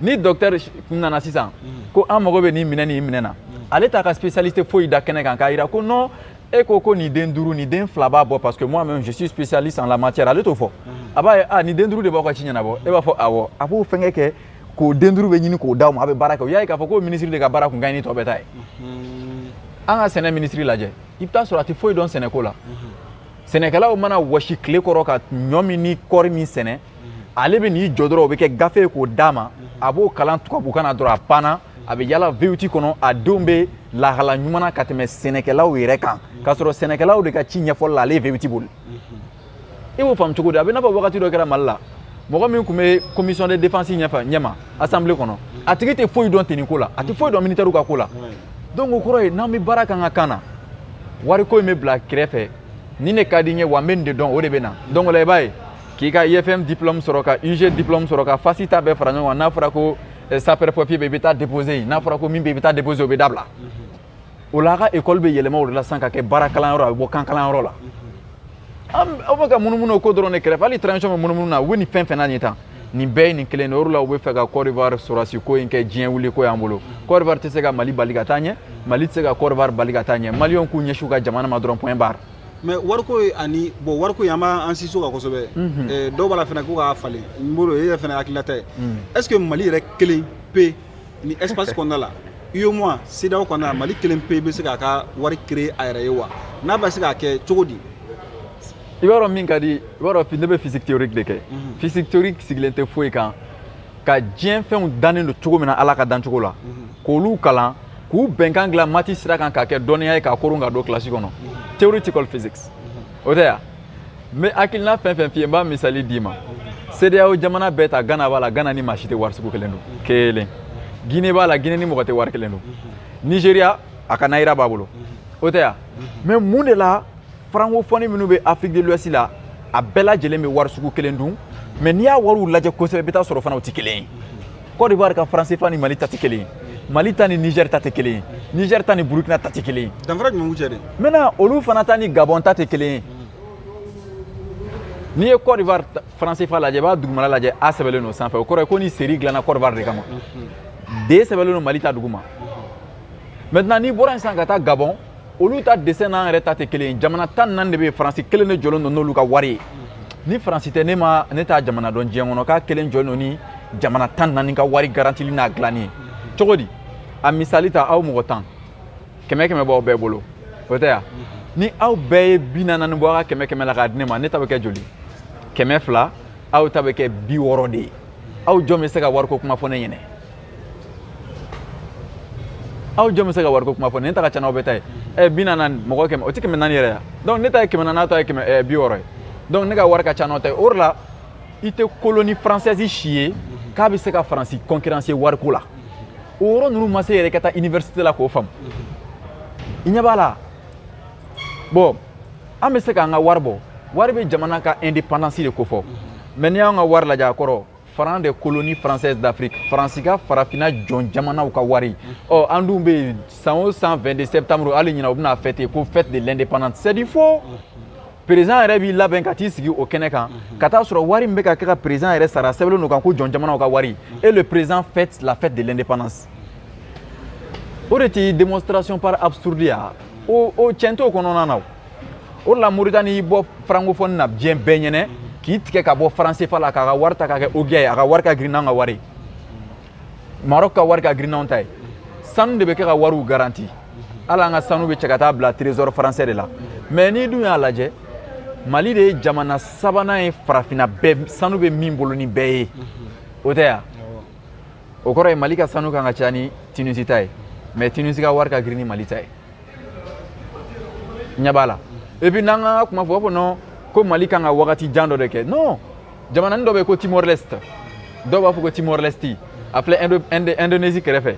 Ni docteur nana sisan ko an mago bɛ nin minɛ, nin minɛ na, ale t'a ka spécialité foyi da kɛnɛ kan k'a yira ko non, e ko ko nin den duuru, nin den fila b'a bɔ, parce que moi même je suis spécialiste en la matière. Ale t'o fɔ. A b'a ye, ah, nin den duuru de b'aw ka ci ɲɛnabɔ, e b'a fɔ awɔ. A b'o fɛngɛ kɛ k'o den duuru bɛ ɲini k'o d'aw ma, a bɛ baara kɛ. O y'a ye k'a fɔ ko ministre de ka baara kun ka ɲi ni tɔ bɛɛ ta ye. An ka sɛnɛ ministre lajɛ, i bɛ taa sɔrɔ a tɛ foyi dɔn sɛnɛko la. Sɛnɛkɛlaw mana wɔsi tile kɔrɔ ka ɲɔ min ni kɔɔri min sɛnɛ, ale bɛ n'i jɔ dɔrɔn, o bɛ kɛ gafe ye k'o d'a ma, a b'o kalan tubabukan na dɔrɔn, a banna. A bɛ yala VUT kɔnɔ, a denw bɛ lahala ɲuman na ka tɛmɛ sɛnɛkɛlaw yɛrɛ kan, k'a sɔrɔ sɛnɛkɛlaw de ka ci ɲɛfɔli la, ale ye VUT boli. E b'o faamu cogo di? A bɛ i n'a fɔ wagati dɔ kɛra Mali la, mɔgɔ min tun bɛ commission de défense ɲɛfɛ ɲɛma assemblée kɔnɔ, a tigi tɛ foyi dɔn tenue ko la, a tɛ foyi dɔn militaire ka ko la. Donc o kɔrɔ ye, n'an bɛ baara k'an ka kan na, wariko in bɛ bila kɛrɛfɛ. Nin de ka di n ye wa, n bɛ nin de dɔn, o de bɛ na. Donc o la, i b'a ye k'i ka IFM diplôme sɔrɔ, ka UG diplôme sɔrɔ, ka FASI ta bɛɛ fara ɲɔgɔn kan, n'a fɔra ko sapeur pompier bɛ yen, i bɛ taa déposer yen. N'a fɔra ko min bɛ yen, i bɛ taa déposer, o bɛ dabila. O la, a ka école bɛ yɛlɛma o de la sisan ka kɛ baara kalanyɔrɔ, a bɛ bɔ kan kalanyɔrɔ la. An aw bɛ ka munumunu o ko dɔrɔn de kɛrɛfɛ. Hali transition bɛ munumunu na, u bɛ nin fɛn fɛn na nin tan, nin bɛɛ ye nin kelen de ye. O de la, u bɛ fɛ ka Côte d'Ivoire sɔrɔsi ko in kɛ diɲɛ wuli ko y'an bolo. Côte d'Ivoire tɛ se ka Mali bali ka taa ɲɛ, Mali tɛ se ka Côte d'Ivoire bali ka taa ɲɛ. Maliyɛnw k'u ɲɛsin u ka jamana ma dɔrɔn, point barre. Mais wariko ye ani bon, wariko in, an b'an sinsin o kan kosɛbɛ. Dɔw b'a la fɛnɛ ko k'a falen n bolo, e yɛrɛ fɛnɛ hakilinata ye, est ce que Mali yɛrɛ kelen pe ni espace kɔnɔna la, UEMOA, CEDEAO kɔnɔna la, Mali kelen pe bɛ se k'a ka wari créer a yɛrɛ ye wa? N'a bɛ se k'a kɛ cogo di? I b'a dɔn min ka di, i b'a dɔn ne bɛ physique théorique de kɛ. Physique théorique sigilen tɛ foyi kan ka diɲɛ fɛnw dannen don cogo min na, Ala ka dan cogo la, k'olu kalan, k'u bɛnkan dilan maths sira kan, k'a kɛ dɔnniya ye, k'a koron ka don kilasi kɔnɔ, theoretical physics, o tɛ yan. N bɛ hakilina fɛn fɛn f'i ye, n b'a misali d'i ma. CEDEAO jamana bɛɛ ta, Ghana b'a la, Ghana ni maa si tɛ wari sugu kelen don kelen. Guinée b'a la, Guinée ni mɔgɔ tɛ wari kelen don. Nigeria, a ka naira b'a bolo, o tɛ yan? Mais mun de la francophonie minnu bɛ Afrique de l'Ouest la, a bɛɛ lajɛlen bɛ wari sugu kelen dun? Mais n'i y'a wariw lajɛ kosɛbɛ, i bɛ taa sɔrɔ fana u tɛ kelen ye. Côte d'Ivoire ka franc CFA ni Mali ta tɛ kelen ye, Mali ta ni Niger ta tɛ kelen ye, Niger ta ni Burkina ta tɛ kelen ye. Danfara jumɛn b'u cɛ de? Maintenant, olu fana ta ni Gabon ta tɛ kelen ye. N'i ye Côte d'Ivoire franc CFA lajɛ, i b'a dugumala lajɛ, A sɛbɛnlen don sanfɛ, o kɔrɔ ye ko ni série dilanna Côte d'Ivoire de kama. D sɛbɛnlen don Mali ta duguma. Maintenant, n'i bɔra yen sisan ka taa Gabon, olu ta dessin n'an yɛrɛ ta tɛ kelen ye. Jamana 14 de bɛ yen, Faransi kelen de jɔlen don n'olu ka wari ye. Ni Faransi tɛ, ne ma ne t'a jamana dɔn diɲɛ kɔnɔ k'a kelen jɔlen don ni jamana 14 ka wari garantili n'a dilanni ye. Cogo di? A misali ta, aw mɔgɔ 10, 100 100 b'aw bɛɛ bolo, o tɛ yan? Ni aw bɛɛ ye 40 bɔ aw ka 100 100 la k'a di ne ma, ne ta bɛ kɛ joli? 200. Aw ta bɛ kɛ 60 de ye. Aw jɔn bɛ se ka wariko kuma fɔ ne ɲɛnɛ? Aw jɔn bɛ se ka wariko kuma fɔ ne? Ne ta ka ca n'aw bɛɛ ta ye. 40 mɔgɔ 100, o tɛ 400 yɛrɛ ya? Donc ne ta ye 400, aw ta ye kɛmɛ 60 ye. Donc ne ka wari ka ca n'aw ta ye. O de la, i tɛ colonie française si ye k'a bɛ se ka Faransi concurrencer wariko la. O yɔrɔ ninnu ma se yɛrɛ ka taa université la k'o faamu. I ɲɛ b'a la. Bon, an bɛ se k'an ka wari bɔ. Wari bɛ jamana ka indépendance de kofɔ. Mais n'i y'an ka wari lajɛ, a kɔrɔ Franc des colonies françaises d'Afrique, Faransi ka farafinna jɔn jamanaw ka wari. Ɔ, an dun bɛ yen, san o san 22 septembre, hali ɲinan u bɛna fêter ko fête de l'indépendance. C'est du faux. Président yɛrɛ b'i labɛn ka t'i sigi o kɛnɛ kan, ka taa sɔrɔ wari min bɛ ka kɛ ka président yɛrɛ sara, sɛbɛnlen don kan ko jɔn jamanaw ka wari, et le président fête la fête de l'indépendance. O de tɛ démonstration par absurde ya? O tiɲɛ t'o kɔnɔna na. O o de la, Moritani y'i bɔ francophonie na diɲɛ bɛɛ ɲɛnɛ, k'i tigɛ ka bɔ franc CFA la, k'a ka wari ta k'a kɛ ouguiya ye. A ka wari ka girin n'an ka wari ye. Maroc ka wari ka girin n'anw ta ye. Sanu de bɛ kɛ ka wariw garanti. Hali an ka sanu bɛ cɛ ka taa bila trésor français de la. Mais n'i dun y'a lajɛ, Mali de ye jamana sabanan ye farafinna bɛɛ, sanu bɛ min bolo ni bɛɛ ye. O tɛ yan? O kɔrɔ ye Mali ka sanu kan ka caya ni Tunisie ta ye, mais Tunisie ka wari ka girin ni Mali ta ye. Ɲɛ b'a la. Et puis n'an ka kuma fɔ, o b'a fɔ non, ko Mali kan ka wagati jan dɔ de kɛ. Non, jamananin dɔ bɛ yen ko Timor Leste, dɔw b'a fɔ ko Timor Leste, a filɛ Indonésie kɛrɛfɛ.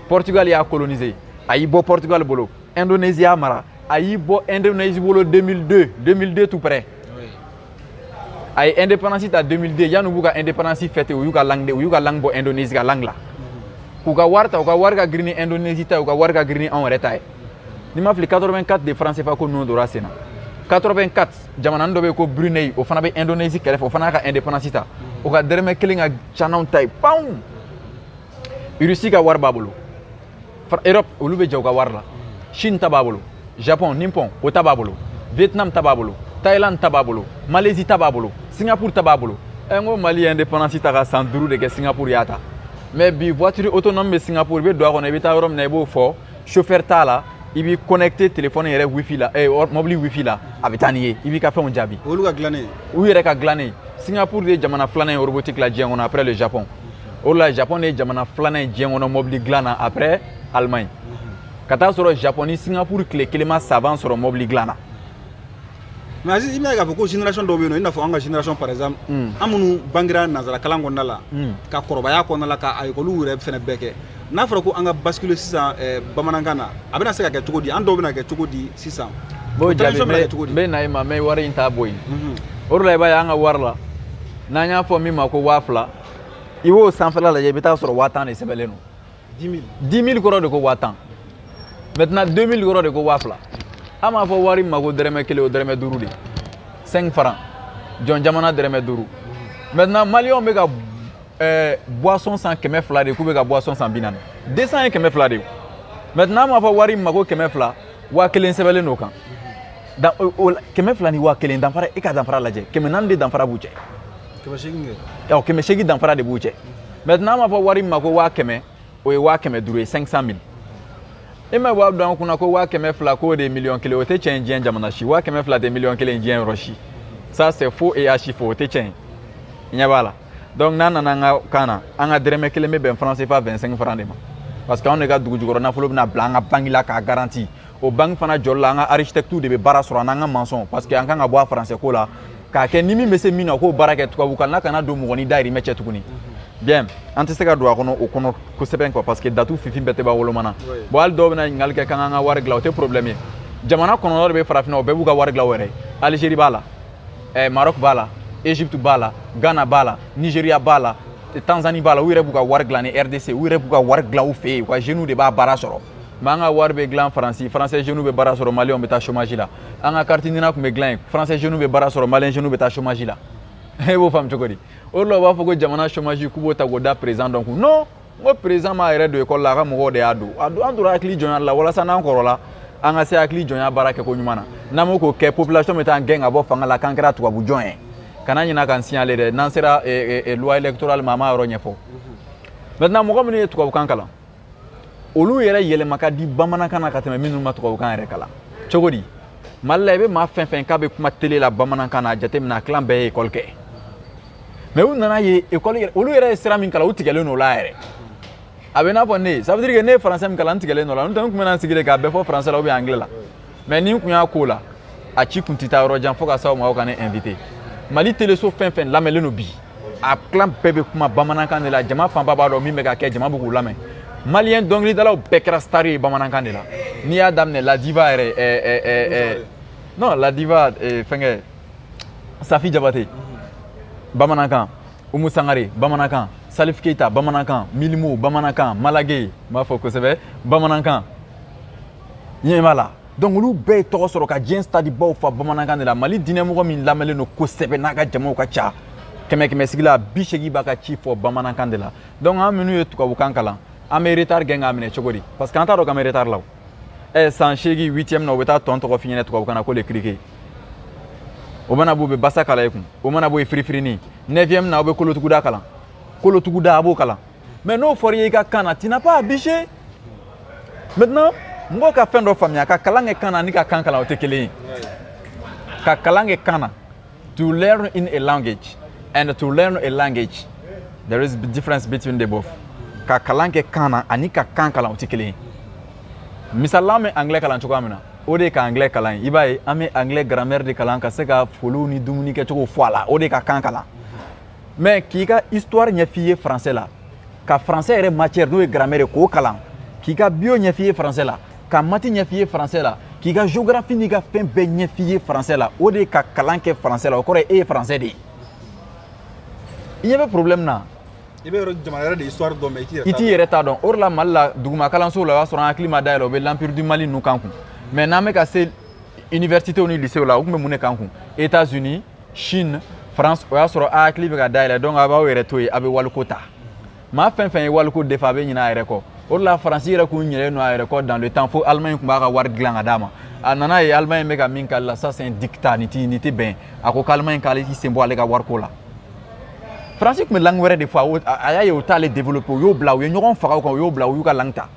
Portugal y'a colonisé, a y'i bɔ Portugal bolo. Indonésie y'a mara, a y'i bɔ Indonésie bolo 2002, 2002 tout près. A ye indépendance ta 2002. Yanni u b'u ka indépendance fêter, u y'u ka langue de, u y'u ka langue bɔ Indonésie ka langue la, k'u ka wari ta. U ka wari ka girin ni Indonésie ta ye, u ka wari ka girin ni anw yɛrɛ ta ye. N'i ma fili, 84 de franc CFA ko ninnu donna sen na. 84, jamananin dɔ bɛ yen ko Brunei, o fana bɛ Indonésie kɛrɛfɛ, o fana y'a ka indépendance ta, o ka dɛrɛmɛ kelen ka ca n'anw ta ye. Panw Russie ka wari b'a bolo, Europe olu bɛ jɛ u ka wari la, Chine ta b'a bolo, Japon Nippon o ta b'a bolo, Vietnam ta b'a bolo, Thaïlande ta b'a bolo, Malaisie ta b'a bolo, Singapour ta b'a bolo. Ɛ, n ko Mali ye indépendance ta ka san 5 de kɛ, Singapour y'a ta. Mais bi, voiture autonome bɛ Singapour, i bɛ don a kɔnɔ, i bɛ taa yɔrɔ min na, i b'o fɔ, chauffeur t'a la, i b'i connecté téléphone yɛrɛ wifi la, mobili wifi la, a bɛ taa n'i ye, i b'i ka fɛnw jaabi. Olu ka dilannen? U yɛrɛ ka dilannen. Singapour de ye jamana filanan ye robotique la diɲɛ kɔnɔ après le Japon. O de la, Japon de ye jamana filanan ye diɲɛ kɔnɔ mobili dilan na après Allemagne. Ka taa sɔrɔ Japon ni Singapour tile kelen ma savant sɔrɔ mobili dilan na. Mais Aziz, i bɛna ye k'a fɔ ko génération dɔw bɛ yen nɔ, i n'a fɔ an ka génération par exemple, an minnu bangera nanzara kalan kɔnɔna la, ka kɔrɔbaya kɔnɔna la, ka ekɔliw yɛrɛ fɛnɛ bɛɛ kɛ, n'a fɔra ko an ka basculer sisan bamanankan na, a bɛna se ka kɛ cogo di? An dɔw bɛna kɛ cogo di sisan? B'o jaabi. Transition bɛna kɛ cogo di? N bɛ na i ma, n bɛ wari in ta bɔ yen. O de la, i b'a ye an ka wari la, n'an y'a fɔ min ma ko 2000, i b'o sanfɛla lajɛ, i bɛ taa sɔrɔ 10 000 de sɛbɛnlen don. 10 000. 10 000 kɔrɔ de ko 10 000. Maintenant, 2000 kɔrɔ de ko 2000. An b'a fɔ wari min ma ko dɛrɛmɛ kelen, o dɛrɛmɛ 5 de, 5 francs, jɔn jamana dɛrɛmɛ 5. Maintenant, maliyɛnw bɛ ka boisson san 200 de, k'u bɛ ka boisson san 40. 200 ye 200 de ye. Maintenant, an b'a fɔ wari min ma ko 200, 1000 sɛbɛnlen don o kan. Da o 200 ni 1000 danfara, e ka danfara lajɛ, 400 de danfara b'u cɛ. 800 kɛ. Ɔ, 800 danfara de b'u cɛ. Maintenant, an b'a fɔ wari min ma ko 100 000, o ye 500 000 ye, 500 000. E ma b'a dɔn an kunna ko 200 000 k'o de ye miliyɔn 1. O tɛ tiɲɛ ye diɲɛ jamana si. 200 000 tɛ miliyɔn 1 ye diɲɛ yɔrɔ si. Ça, c'est faux et archi faux. O tɛ tiɲɛ ye. I ɲɛ b'a la. Donc n'an nana an ka kan na, an ka dɛrɛmɛ kelen bɛ bɛn franc CFA 25 francs de ma, parce que anw de ka dugu jukɔrɔ nafolo bɛna bila an ka banque la k'a garanti. O banque fana jɔli la, an ka architecte de bɛ baara sɔrɔ ani an ka maçon, parce que an kan ka bɔ a français ko la k'a kɛ ni min bɛ se min na, o k'o baara kɛ tubabukan na, kana don mɔgɔ ni dahirimɛ cɛ tuguni. Bien, an tɛ se ka don a kɔnɔ o kɔnɔ kosɛbɛ quoi, parce que datu fifin bɛɛ tɛ ban woloma na. Bon, hali dɔw bɛna ɲininkali kɛ k'an k'an ka wari dilan, o tɛ problème ye. Jamana kɔnɔntɔn de bɛ farafinna, o bɛɛ b'u ka wari dilan o yɛrɛ ye. Algérie b'a la, Maroc b'a la, Égypte b'a la, Ghana b'a la, Nigeria b'a la, Tanzanie b'a la. U yɛrɛ b'u ka wari dilan ni RDC, u yɛrɛ b'u ka wari dilan u fɛ yen, u ka jeunes de b'a baara sɔrɔ. Mais an ka wari bɛ dilan Faransi, français jeunes bɛ baara sɔrɔ, maliyɛnw bɛ taa chômage la. An ka carte NINA tun bɛ dilan yen, français jeunes bɛ baara sɔrɔ, maliyɛn jeunes bɛ taa chômage la. E b'o faamu cogo di? O de la, u b'a fɔ ko jamana chômage, k'u b'o ta k'o da président dɔn kun. Non, n ko président m'a yɛrɛ don école la, a ka mɔgɔw de y'a don. A don, an tora hakili jɔnya la walasa n'an kɔrɔla, an ka se hakili jɔnya baara kɛ ko ɲuman na. N'an m'o k'o kɛ, population bɛ taa gɛn ka bɔ fanga la k'an kɛra tubabu jɔn ye. Kana ɲinɛ k'an signaler dɛ. N'an sera loi électorale ma, an b'a yɔrɔ ɲɛfɔ. Maintenant, mɔgɔ minnu ye tubabukan kalan, olu yɛrɛ yɛlɛma ka di bamanankan na ka tɛmɛ minnu ma tubabukan yɛrɛ kalan. Cogo di? Mali la, i bɛ maa fɛn fɛn k'a bɛ kuma télé la bamanankan na, a jateminɛ, a tilan bɛɛ ye école kɛ. Mais u nana ye école yɛrɛ, olu yɛrɛ ye sira min kalan, u tigɛlen don o la yɛrɛ. A bɛ n'a fɔ ne ye, ça veut dire que ne ye français min kalan, n tigɛlen don o la. N'o tɛ, n tun bɛna n sigi de k'a bɛɛ fɔ français la ou bien anglais la. Mais ni n kun y'a ko la, a ci kun tɛ taa yɔrɔ jan fo ka s'aw ma, aw ka ne invité. Mali teleso fɛn fɛn lamɛnlen don bi, a tilan bɛɛ bɛ kuma bamanankan de la. Jama fanba b'a dɔn min bɛ ka kɛ, jama bɛ k'u lamɛn. Maliyɛn dɔnkilidalaw bɛɛ kɛra star ye bamanankan de la. N'i y'a daminɛ La Diva yɛrɛ, non, La Diva, fɛnkɛ, Safi Jabate, bamanankan. Umu Sangare bamanankan, Salif Keita bamanankan, Milimo bamanankan, Malage n b'a fɔ kosɛbɛ bamanankan. Ɲɛ b'a la. Donc olu bɛɛ ye tɔgɔ sɔrɔ ka diɲɛ stade baw fa bamanankan de la. Mali diinɛmɔgɔ min lamɛnlen don kosɛbɛ, n'a ka jamaw ka ca, kɛmɛ kɛmɛ sigi la, 80 b'a ka ci fɔ bamanankan de la. Donc an minnu ye tubabukan kalan, an bɛ retard gɛn k'a minɛ cogo di? Parce que an t'a dɔn k'an bɛ retard la o. Ɛ, san 8, huitième na, u bɛ taa tɔn tɔgɔ f'i ɲɛna tubabukan na ko le criquet. O mana bɔ, u bɛ basa kalan i kun. O mana bɔ yen, firifirini. Neuvième na, aw bɛ kolotuguda kalan, kolotuguda a b'o kalan. Mais n'o fɔra i ye i ka kan na, tu n'as pas à bûcher. Maintenant, mɔgɔw ka fɛn dɔ faamuya: ka kalan kɛ kan na ni ka kan kalan, o tɛ kelen ye. Ka kalan kɛ kan na, to learn in a language and to learn a language, there is difference between the both. Ka kalan kɛ kan na ani ka kan kalan, o tɛ kelen ye. Misali la, an bɛ anglais kalan cogoya min na, o de ye ka anglais kalan ye. I b'a ye, an bɛ anglais grammaire de kalan ka se ka foliw ni dumuni kɛcogo fɔ a la, o de ye ka kan kalan. Mais k'i ka histoire ɲɛf'i ye français la, ka français yɛrɛ matière, n'o ye grammaire ye, k'o kalan, k'i ka bio ɲɛf'i ye français la, ka maths ɲɛf'i ye français la, k'i ka géographie n'i ka fɛn bɛɛ ɲɛf'i ye français la, o de ye ka kalan kɛ français la. O kɔrɔ ye e ye français de ye. I ɲɛ bɛ problème na. I bɛ yɔrɔ jamana yɛrɛ de histoire dɔn, mais i t'i yɛrɛ. I t'i yɛrɛ t'a dɔn. O de la, Mali la, duguma kalansow la, o y'a sɔrɔ an hakili ma dayɛlɛ, o bɛ l'Empire du Mali ninnu kan kun. Mais n'an bɛ ka se université ni lycée la, u tun bɛ mun de kan kun? États-Unis, Chine, France. O y'a sɔrɔ a hakili bɛ ka dayɛlɛ. Donc a b'aw yɛrɛ to yen, a bɛ waliko ta. Maa fɛn fɛn ye waliko defa, a bɛ ɲinɛ a yɛrɛ kɔ. O de la, Faransi yɛrɛ kun ɲinɛlen don a yɛrɛ kɔ dans le temps, fo Allemagne tun b'a ka wari dilan ka d'a ma. A nana ye Allemagne bɛ ka min k'ale la, ça c'est un dictat, nin tɛ bɛn. A ko k'Allemagne k'ale k'i sen bɔ ale ka wariko la. Faransi tun bɛ langue wɛrɛ de fɔ, a y'a ye o t'ale développer, u y'o bila. U ye ɲɔgɔn faga o kan, u y'o bila, u y'u ka langue ta.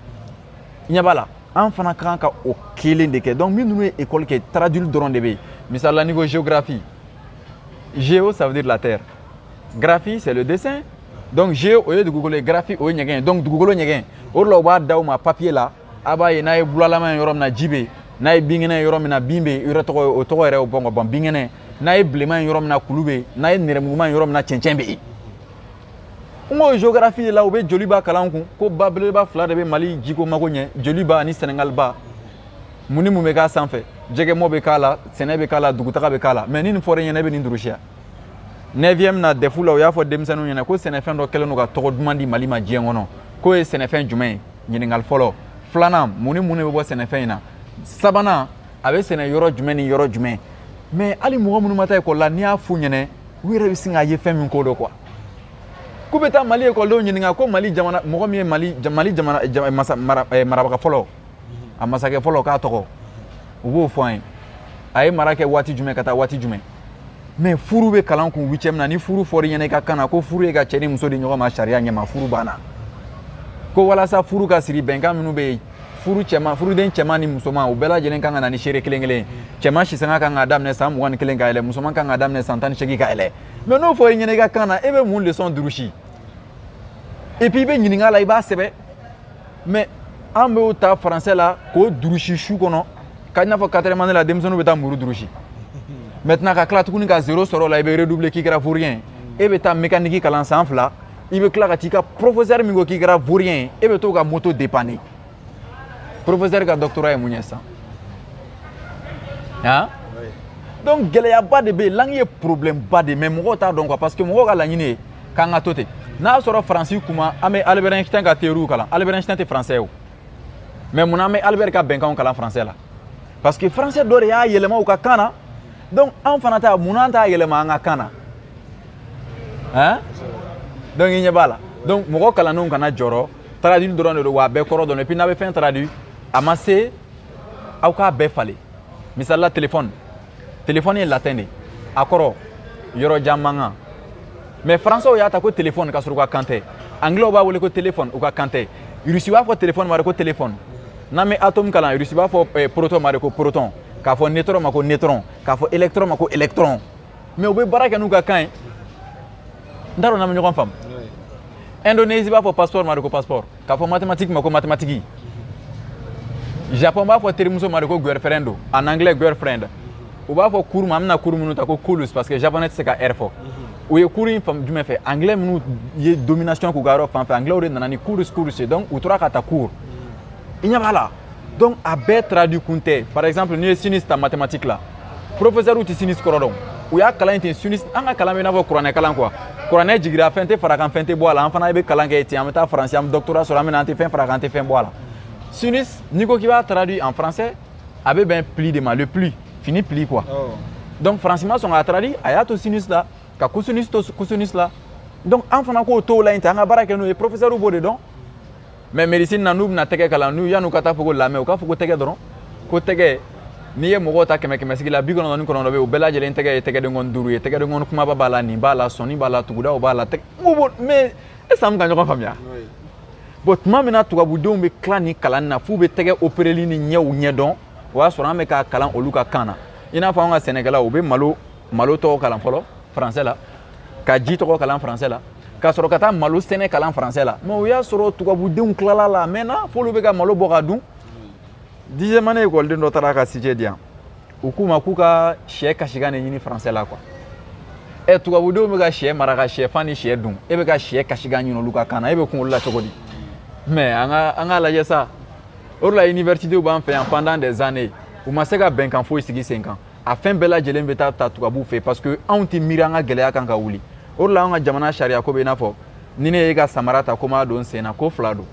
I ɲɛ b'a la, an fana ka kan ka o kelen de kɛ. Donc minnu ye école kɛ, traduire dɔrɔn de bɛ yen. Misali la, n'i ko géographie, géo, ça veut dire la terre, graphie, c'est le dessin. Donc géo, o ye dugukolo ye, graphie, o ye ɲɛgɛn ye. Donc dugukolo ɲɛgɛn, o de la u b'a d'aw ma papier la. A b'a ye, n'a ye bulalama ye yɔrɔ min na, ji bɛ yen. N'a ye binkɛnɛ ye yɔrɔ min na, bin bɛ yen. Yɔrɔ tɔgɔ, o tɔgɔ yɛrɛ, o bɔn ka ban binkɛnɛ. N'a ye bilenman ye yɔrɔ min na, kulu bɛ yen. N'a ye nɛrɛmuguma ye yɔrɔ min na, cɛncɛn bɛ yen. N ko géographie de la, u bɛ joliba kalan kun ko ba belebeleba fila de bɛ Mali jiko mako ɲɛ, joliba ani Sɛnɛgali ba. Mun ni mun bɛ k'a sanfɛ? Jɛgɛmɔ bɛ k'a la, sɛnɛ bɛ k'a la, dugutaga bɛ k'a la. Mais ni nin fɔra i ɲɛna, e bɛ nin durusiya. Neuvième na, DEF la, u y'a fɔ denmisɛnninw ɲɛna ko sɛnɛfɛn dɔ kɛlen don ka tɔgɔ duman di Mali ma diɲɛ kɔnɔ. K'o ye sɛnɛfɛn jumɛn ye? Ɲininkali fɔlɔ. Filanan, mun ni mun de bɛ bɔ sɛnɛfɛn in na? Sabanan, a bɛ sɛnɛ yɔrɔ jumɛn ni yɔrɔ jumɛn? Mais hali mɔgɔ minnu ma taa ekɔli la, n'i y'a f'u ɲɛna, u yɛrɛ bɛ sin k'a ye fɛn min ko dɔn quoi. K'u bɛ taa Mali ekɔlidenw ɲininka ko Mali jamana, mɔgɔ min ye Mali jamana masa marabaga fɔlɔ, a masakɛ fɔlɔ, k'a tɔgɔ, u b'o fɔ an ye. A ye mara kɛ waati jumɛn ka taa waati jumɛn? Mais furu bɛ kalan kun huitième na. Ni furu fɔr'i ɲɛna i ka kan na, ko furu ye ka cɛ ni muso di ɲɔgɔn ma sariya ɲɛma, furu banna. Ko walasa furu ka siri, bɛnkan minnu bɛ yen, furu cɛman, furuden cɛman ni musoman, u bɛɛ lajɛlen kan ka na ni seere kelen kelen ye. Cɛman sisanga kan ka daminɛ san 21 ka yɛlɛ, musoman kan ka daminɛ san 18 ka yɛlɛ. Mais n'o fɔr'i ɲɛna i ka kan na, e bɛ mun leçon durusi? Et puis i bɛ ɲininka la, i b'a sɛbɛn. Mais an b'o ta français la k'o durusi su kɔnɔ, ka i n'a fɔ quatrième année la, denmisɛnninw bɛ taa muru durusi. Maintenant, ka tila tuguni ka zéro sɔrɔ o la, i bɛ redoubler k'i kɛra vaurien. E bɛ taa mécanique kalan san 2, i bɛ tila ka t'i ka professeur min ko k'i kɛra vaurien ye, e bɛ t'o ka moto dépanner. Professeur ka doctorat ye mun ye sisan? Han, donc gɛlɛyaba de bɛ yen. Langue ye problème ba de, mais mɔgɔw t'a dɔn quoi, parce que mɔgɔw ka laɲini ye k'an ka to ten. N'a sɔrɔ Faransi kuma, an bɛ Albert Einstein ka théorie kalan. Albert Einstein tɛ français ye o, mais munna an bɛ Albert ka bɛnkanw kalan français la? Parce que français dɔ de y'a yɛlɛma u ka kan na. Donc an fana ta, munna an t'a yɛlɛma an ka kan na? Hein, donc i ɲɛ b'a la. Donc mɔgɔ kalannenw kana jɔrɔ, traduire dɔrɔn de don, wa a bɛɛ kɔrɔ dɔn. Et puis n'a bɛ fɛn traduire, a ma se aw k'a bɛɛ falen. Misali la, téléphone, téléphone ye latin de, a kɔrɔ yɔrɔ jan mankan. Mais français y'a ta ko téléphone, ka sɔrɔ u ka kan tɛ. Anglais b'a wele ko téléphone, u ka kan tɛ. Russe b'a fɔ téléphone ma de ko téléphone. N'an bɛ atome kalan, Russe b'a fɔ proton ma de ko proton, k'a fɔ neutron ma ko neutron, k'a fɔ électron ma ko électron. Mais u bɛ baara kɛ n'u ka kan ye. N t'a dɔn n'an bɛ ɲɔgɔn faamu. Indonésie b'a fɔ passeport ma de ko passeport, k'a fɔ mathématique ma ko mathématique. Japon b'a fɔ terimuso ma de ko girlfriend, en anglais girlfriend. U b'a fɔ cours ma, an bɛna cours minnu ta, ko course, parce que japonais tɛ se ka r fɔ. U ye cours in faamu jumɛn fɛ? Anglais minnu ye domination k'u ka yɔrɔ fan fɛ, anglais de nana ni course, course ye. Donc u tora ka ta cours. I ɲɛ b'a la. Donc a bɛɛ traduit kun tɛ. Par exemple, n'i ye sinus ta mathématique la, professeur tɛ sinus kɔrɔ dɔn. U y'a kalan in ten sinus. An ka kalan bɛ i n'a fɔ kuranɛ kalan quoi. Kuranɛ jigira, fɛn tɛ fara kan, fɛn tɛ bɔ a la. An fana bɛ kalan kɛ ten, an bɛ taa faransi, an bɛ doctorat sɔrɔ, an bɛ na, an tɛ fɛn fara kan, an tɛ fɛn bɔ a la. Sinus, n'i ko k'i b'a traduit en français, a bɛ bɛn pli de ma, le pli, fini pli quoi. Donc faransi ma sɔn k'a traduit, a y'a to sinus la, ka cosinus to cosinus la. Donc an fana k'o t'o la yen ten, an ka baara kɛ n'o ye. Professeur b'o de dɔn. Mais médecine na, n'u bɛna tɛgɛ kalan, n'u yan'u ka taa fɔ ko lamɛn, u k'a fɔ ko tɛgɛ dɔrɔn, ko tɛgɛ. N'i ye mɔgɔw ta kɛmɛ kɛmɛ sigi la, 99 bɛ yen, o bɛɛ lajɛlen tɛgɛ ye tɛgɛdenkɔni 5 ye. Tɛgɛdenkɔni kumaba b'a la, nin b'a la, sɔnni b'a la, tugudaw b'a la, tɛgɛ n ko bon, mais est ce que an bɛ ka ɲɔgɔn faamuya? Bon, tuma min na tubabudenw bɛ tila nin kalan na f'u bɛ tɛgɛ opéreli ni ɲɛw ɲɛdɔn, o y'a sɔrɔ an bɛ k'a kalan olu ka kan na. I n'a fɔ an ka sɛnɛkɛlaw, u bɛ malo tɔgɔ kalan fɔlɔ français la, ka ji tɔgɔ kalan français la, ka sɔrɔ ka taa malo sɛnɛ kalan français la. Mais o y'a sɔrɔ tubabudenw tilala la a mɛnna, f'olu bɛ ka malo bɔ ka dun. 10e année ekɔliden dɔ taara a ka sujet di yan, u k'u ma k'u ka sɛ kasikan de ɲini français la quoi. Ɛ, tubabudenw bɛ ka sɛ mara, ka sɛfan ni sɛ dun, e bɛ ka sɛ kasikan ɲini olu ka kan na, e bɛ kun olu la cogo di? Mais an ka lajɛ sa. O de la université b'an fɛ yan pendant des années, u ma se ka bɛnkan foyi sigi sen kan. A fɛn bɛɛ lajɛlen bɛ taa ta tubabuw fɛ, parce que anw tɛ miiri an ka gɛlɛya kan ka wuli. O de la an ka jamana sariya ko bɛ i n'a fɔ ni ne y'e ka samara ta ko n b'a don n sen na, ko fila don: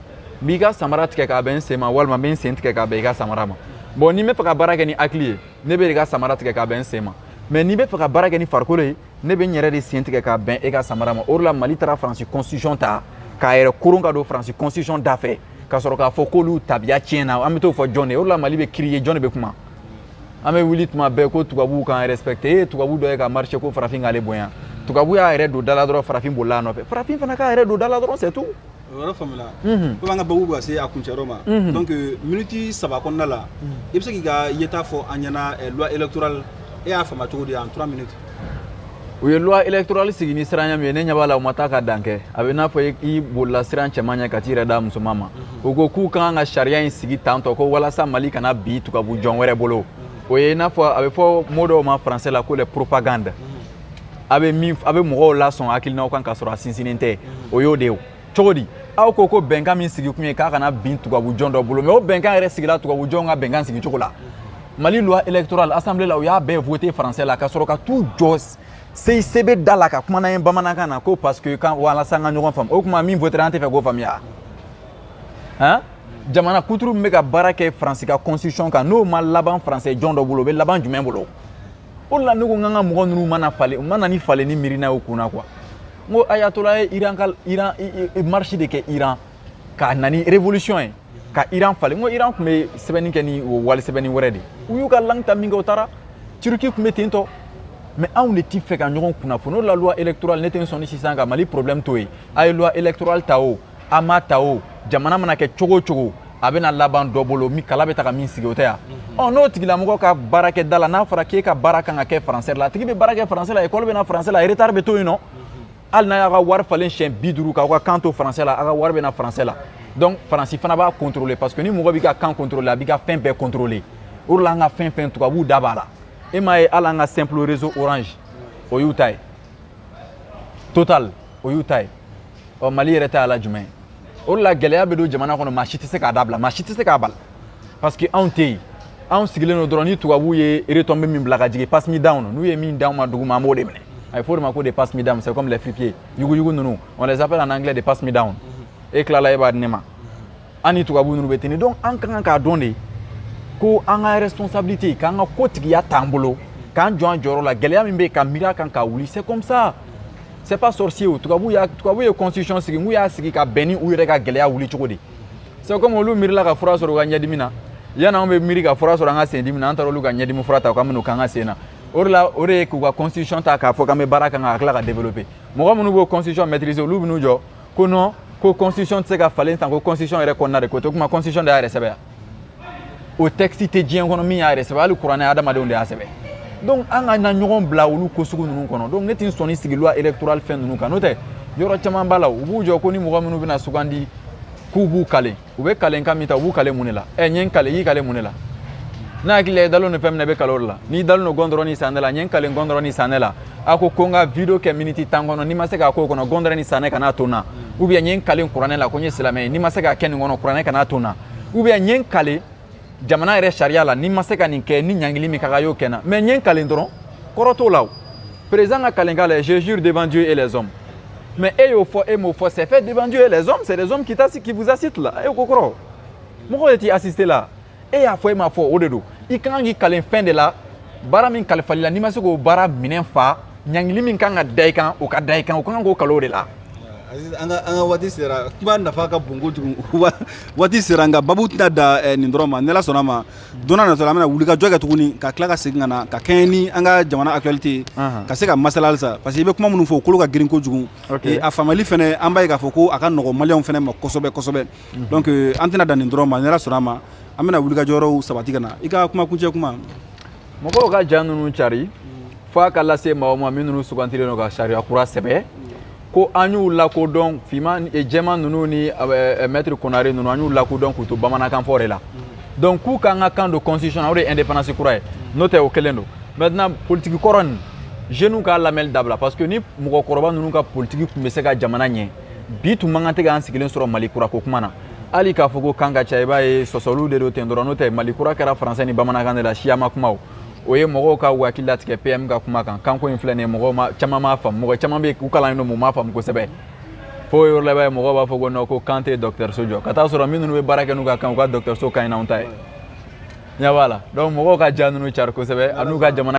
n b'i ka samara tigɛ k'a bɛn n sen ma, walima n bɛ n sen tigɛ k'a bɛn i ka samara ma. Bon, ni n bɛ fɛ ka baara kɛ ni hakili ye, ne bɛ i ka samara tigɛ k'a bɛn n sen ma. Mais n'i bɛ fɛ ka baara kɛ ni farikolo ye, ne bɛ n yɛrɛ de sen tigɛ k'a bɛn e ka samara ma. O de la Mali taara Faransi constitution ta k'a yɛrɛ koron ka don Faransi constitution da fɛ, ka sɔrɔ k'a fɔ k'olu tabiya tiɲɛna. An bɛ t'o fɔ jɔn de ye? O de la Mali bɛ crier, jɔn de bɛ kuma? An bɛ wuli tuma bɛɛ ko tubabuw k'an respecter. E ye tubabu dɔ ye ka marcher ko farafin k'ale bonya? Tubabu y'a yɛrɛ don da la dɔrɔn, farafin bolila a nɔfɛ. Farafin fana k'a yɛrɛ don da la dɔrɔn, c'est tout. O yɔrɔ faamuna. Komi an ka babu bɛ ka se a kuncɛyɔrɔ ma, donc minute 3 kɔnɔna la, i bɛ se k'i ka yeta fɔ an ɲɛna loi électorale, e y'a faamu cogo di en 3 minutes? U ye loi électorale sigi ni siranya min ye, ne ɲɛ b'a la u ma taa ka dan kɛ. A bɛ n'a fɔ i bolila siran cɛman ɲɛ ka t'i yɛrɛ da musoman ma. U ko k'u ka kan ka sariya in sigi tantɔ ko walasa Mali kana bi tubabu jɔn wɛrɛ bolo. O ye i n'a fɔ a bɛ fɔ mot dɔw ma français la ko les propagandes. A bɛ min, a bɛ mɔgɔw lasɔn hakilinaw kan k'a sɔrɔ a sinsinnen tɛ. O y'o de ye. Cogo di? Aw ko ko bɛnkan min sigi kun ye k'a kana bin tubabu jɔn dɔ bolo, mais o bɛnkan yɛrɛ sigila tubabu jɔnw ka bɛnkan sigi cogo la. Mali loi électorale, assemblée la, u y'a bɛɛ voté français la, ka sɔrɔ ka t'u jɔ CICB da la ka kuma n'an ye bamanankan na, ko parce que kan walasa an ka ɲɔgɔn faamu. O tuma min voté an tɛ fɛ k'o faamuya han. Jamana kuturu min bɛ ka baara kɛ Faransi ka constitution kan, n'o ma laban français jɔn dɔ bolo, o bɛ laban jumɛn bolo? O de la ne ko n k'an ka mɔgɔ ninnu mana falen, u mana ni falen ni miirina y'u kunna quoi. N ko ayatollah ye Iran ka Iran marche de kɛ Iran ka na ni révolution ye ka Iran falen. N ko Iran tun bɛ sɛbɛnni kɛ ni o wali sɛbɛnni wɛrɛ de, u y'u ka langue ta min kɛ, o taara. Turquie tun bɛ ten tɔ. Mais anw de ti fɛ ka ɲɔgɔn kunnafoni. O la loi électorale, ne tɛ n sɔn ni sisan ka Mali problème to yen. A ye loi électorale ta o, a ma ta o, jamana mana kɛ cogo o cogo, a bɛna laban dɔ bolo min kala bɛ ta ka min sigi, o tɛ yan. Ɔ, n'o tigilamɔgɔ ka baarakɛda la, n'a fɔra k'e ka baara kan ka kɛ français la, a tigi bɛ baara kɛ français la, école bɛ na français la, retard bɛ to yen nɔ. Hali n'a y'a ka wari falen siɲɛ 50 k'aw ka kan to français la, a ka wari bɛ na français la. Donc Faransi fana b'a contrôler, parce que ni mɔgɔ b'i ka kan contrôler, a b'i ka fɛn bɛɛ contrôler. O de la an ka fɛn fɛn, tubabuw da b'a la. E m'a ye, hali an ka simple réseau Orange, o y'u ta ye, Total, o y'u ta ye. Ɔ, Mali yɛrɛ ta y'a la jumɛn ye? O de la gɛlɛya bɛ don jamana kɔnɔ, maa si tɛ se k'a dabila, maa si tɛ se k'a bali, parce que anw tɛ yen, anw sigilen don dɔrɔn. Ni tubabuw ye retombée min bila ka jigin, passe me down, n'u ye min d'anw ma dugu ma, an b'o de minɛ. A bɛ fɔ o de ma ko des passe me down. C'est comme les fripiers, yuguyugu ninnu, on les appelle en anglais des passe me down. E tilala, e b'a di ne ma. An ni tubabu ninnu bɛ ten de. Donc an ka kan k'a dɔn de ko an ka responsabilité, k'an ka ko tigiya t'an bolo, k'an jɔ an jɔyɔrɔ la. Gɛlɛya min bɛ yen, ka miiri a kan ka wuli. C'est comme ça, c'est pas sorcier. O tubabu y'a, tubabu ye constitution sigi, n'u y'a sigi ka bɛn ni u yɛrɛ ka gɛlɛya wuli cogo di. C'est comme olu miirila ka fura sɔrɔ u ka ɲɛdimi na, yanni anw bɛ miiri ka fura sɔrɔ an ka sendimi na, an taara olu ka ɲɛdimi fura ta k'an bɛ n'o k'an ka sen na. O de la, o de ye k'u ka constitution ta k'a fɔ k'an bɛ baara kan ka tila ka développer. Mɔgɔ minnu b'o constitution maîtriser, olu bɛ n'u jɔ ko non, ko constitution tɛ se ka falen tan, ko constitution yɛrɛ kɔnɔna de ko tɛ. O kuma, constitution de y'a yɛrɛ sɛbɛn? O texte tɛ diɲɛ kɔnɔ min y'a yɛrɛ sɛbɛn. Hali kuranɛ, adamadenw de y'a sɛbɛn. Donc an ka na ɲɔgɔn bila olu ko sugu ninnu kɔnɔ. Donc ne tɛ n sɔnni sigi loi électorale fɛn ninnu kan, n'o tɛ yɔrɔ caman b'a la. U b'u jɔ ko ni mɔgɔ minnu bɛna sugandi, k'u b'u kale, u bɛ kalenkan min ta, u b'u kale mun de la? Ɛ, n ye n kale, i y'i kale mun de la? N'a hakili la i dalen don fɛn min na, i bɛ kale o de la. N'i dalen don gɔndɔrɔn ni sanɛ la, n ye n kale gɔndɔrɔn ni sanɛ la, a ko ko n ka vidéo kɛ miniti 10 kɔnɔ, n'i ma se k'a k'o kɔnɔ, gɔndɔrɔn ni sanɛ kana to n na. Ou bien n ye n kale kuranɛ la ko n ye silamɛ ye, n'i ma se k'a kɛ nin kɔnɔ, kuranɛ kana to n na. Ou bien n ye n kale jamana yɛrɛ sariya la, n'i ma se ka nin kɛ, ni ɲangili min ka kan, y'o kɛ n na. Mais n ye n kale dɔrɔn, kɔrɔ t'o la. O Président ka kalenkan la, je jure devant Dieu et les hommes. Mais e y'o fɔ, e m'o fɔ, c'est fait devant Dieu et les hommes. C'est les hommes qui vous assistent là. E ko kɔrɔ, mɔgɔw de t'i assister la. E y'a fɔ, e m'a fɔ, o de don. I kan k'i kalen fɛn de la. Baara min kalifali la, n'i ma se k'o baara minɛn fa, ɲangili min kan ka da i kan, o ka da i kan. O kan k'o kalo de la. Aziz, an ka waati sera. Kuma nafa ka bon kojugu. Waati sera, nka babu tɛna da nin dɔrɔn ma. Ni Ala sɔnna ma, don n'a nataw la, an bɛna wuli ka jɔ kɛ tuguni, ka tila ka segin ka na ka kɛɲɛ ni an ka jamana actualité ye, ka se ka masala halisa, parce que i bɛ kuma minnu fɔ, o kolo ka girin kojugu. A faamuyali fɛnɛ, an b'a ye k'a fɔ ko a ka nɔgɔn maliyɛnw fɛnɛ ma kosɛbɛ kosɛbɛ. Donc an tɛna dan nin dɔrɔn ma. Ni Ala sɔnna ma, an bɛna wuli ka jɔyɔrɔw sabati ka na. I ka kuma kuncɛ kuma. Mɔgɔw ka ja ninnu cari f'a ka lase maaw ma minnu sugantilen don ka sariya kura sɛbɛn, ko an y'u lakodɔn finman jɛman ninnu ni maître Konare ninnu, an y'u lakodɔn k'u to bamanankan fɔ de la. Donc k'u k'an ka kan don constitution na, o de ye indépendance kura ye. N'o tɛ, o kelen don. Maintenant, politique kɔrɔ nin, jeunes k'a lamɛnli dabila, parce que ni mɔgɔkɔrɔba ninnu ka politique tun bɛ se ka jamana ɲɛ, bi tun man kan tɛ k'an sigilen sɔrɔ Mali kura ko kuma na. Hali k'a fɔ ko kan ka ca, i b'a ye sɔsɔliw de don ten dɔrɔn. N'o tɛ, Mali kura kɛra français ni bamanankan de la. Siya ma kuma o, o ye mɔgɔw ka hakili latigɛ. PM ka kuma kan, kanko in filɛ nin ye, mɔgɔw ma caman m'a faamu. Mɔgɔ caman bɛ yen, u kalannen don, mun m'a faamu kosɛbɛ. Fo yɔrɔ la, i b'a ye mɔgɔw b'a fɔ ko non, ko kan tɛ dɔgɔtɔrɔso jɔ, ka taa sɔrɔ minnu bɛ baara kɛ n'u ka kan, u ka dɔgɔtɔrɔso ka ɲi n'anw ta ye. Ɲɛ b'a la. Donc mɔgɔw ka ja ninnu cari kosɛbɛ, a n'u ka jamana.